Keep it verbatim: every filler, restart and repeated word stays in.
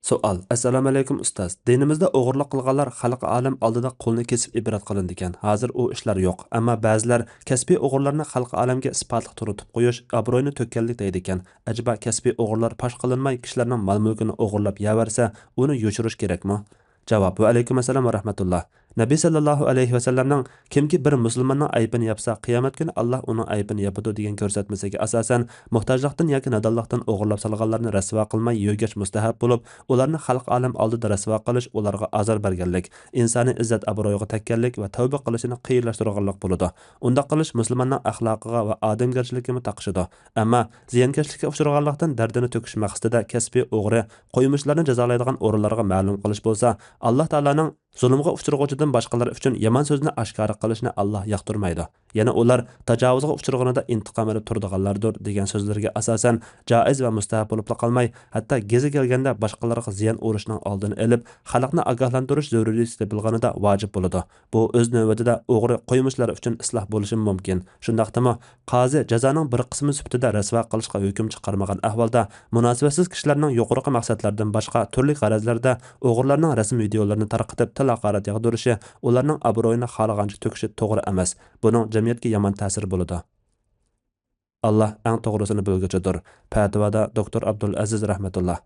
سوئال. ئەسسالامۇئەلەيكۇم ئۇستاز. دىنىمىزدە ئوغرىلىق قىلغانلار خەلقى ئالەم ئالدىدا قولىنى كېسىپ ئىبرەت قىلىنىدىكەن. ھازىر ئۇ ئىشلار يوق. ئەمما بەزىلەر كەسپىي ئوغرىلارنى خەلقى ئالەمگە ئىسپاتلىق تۇرغۇزۇپ قويۇش ئابرۇينى تۆككەنلىك دەيدىكەن. ئەجەبا كەسپىي ئوغرىلار پاش قىلىنماي كىشىلەرنىڭ مال-مۈلكىنى ئوغرىلاپ يەۋەرسە، ئۇنى يوشۇرۇش كېرەكمۇ؟ جاۋاب. ۋەئەلەيكۇم ئەسسالام ۋە رەھمەتۇللا. نەبى سەللەللاھۇ ئەلەيھى ۋەسەللەمنىڭ «كىمكى بىر مۇسۇلماننىڭ ئەيىبىنى ياپسا، قىيامەت كۈنى ئاللاھ ئۇنىڭ ئەيىبىنى ياپىدۇ» دېگەن كۆرسەتمىسىگە ئاساسەن، موھتاجلىقتىن ياكى نادانلىقتىن ئوغرىلاپ سالغانلارنى رەسۋا قىلماي يۆگەش مۇستەھەب بولۇپ، ئۇلارنى خەلقى ئالەم ئالدىدا رەسۋا قىلىش ئۇلارغا ئازار بەرگەنلىك، ئىنسانىي ئىززەت-ئابرۇيغا تەگكەنلىك ۋە تەۋبە قىلىشىنى قىيىنلاشتۇرغانلىق بولىدۇ. ئۇنداق قىلىش مۇسۇلماننىڭ ئەخلاقىغا ۋە ئادەمگەرچىلىكىمۇ تاقىشىدۇ. ئەمما زىيانكەشلىككە ئۇچرىغانلىقتىن دەردىنى تۆكۈش مەقسىتىدە كەسپىي ئوغرى قويمۇچلارنى جازالايدىغان ئورۇنلارغا مەلۇم قىلىش بولسا، ئاللاھ تائالانىڭ زۇلۇمغا ئۇچرىغۇچىدىن باشقىلار ئۈچۈن يامان سۆزنى ئاشكارا قىلىشنى ئاللاھ ياقتۇرمايدۇ. يەنە ئۇلار تاجاۋۇزغا ئۇچرىغىنىدا ئىنتىقام ئېلىپ تۇرىدىغانلاردۇر دېگەن سۆزلىرىگە ئاساسەن، جائىز ۋە مۇستەھەب بولۇپلا قالماي، ھەتتا گېزى كەلگەندە باشقىلارغا زىيان ئۇرۇشنىڭ ئالدىنى ئېلىپ، خەلقنى ئاگاھلاندۇرۇش زۆرۈرىيىتى تېپىلغىنىدا ۋاجىپ بولىدۇ. بۇ ئۆز نۆۋىتىدە ئوغرى قويمۇچلار ئۈچۈن ئىسلاھ بولۇشىمۇ مۇمكىن. شۇنداقتىمۇ، قازى جازانىڭ بىر قىسمى سۈپىتىدە رەسۋا قىلىشقا ھۆكۈم چىقارمىغان ئەھۋالدا، مۇناسىۋەتسىز كىشىلەرنىڭ يۇقىرىقى مەقسەتلەردىن باشقا تۈرلۈك غەرەزلەردە ئوغرىلارنىڭ رەسىم ۋىدېئولىرىنى تارقىتىپ، تىل ھاقارەت ياغدۇرۇشى ئۇلارنىڭ ئابرۇيىنى خالىغانچە تۆكۈشى توغرا ئەمەس. بۇنىڭ جەمئىيەتكە يامان تەسىرى بولىدۇ. ئاللاھ ئەڭ توغرىسىنى بىلگۈچىدۇر. پەتىۋادا دوكتور ئابدۇلئەزىز رەھمەتۇللا.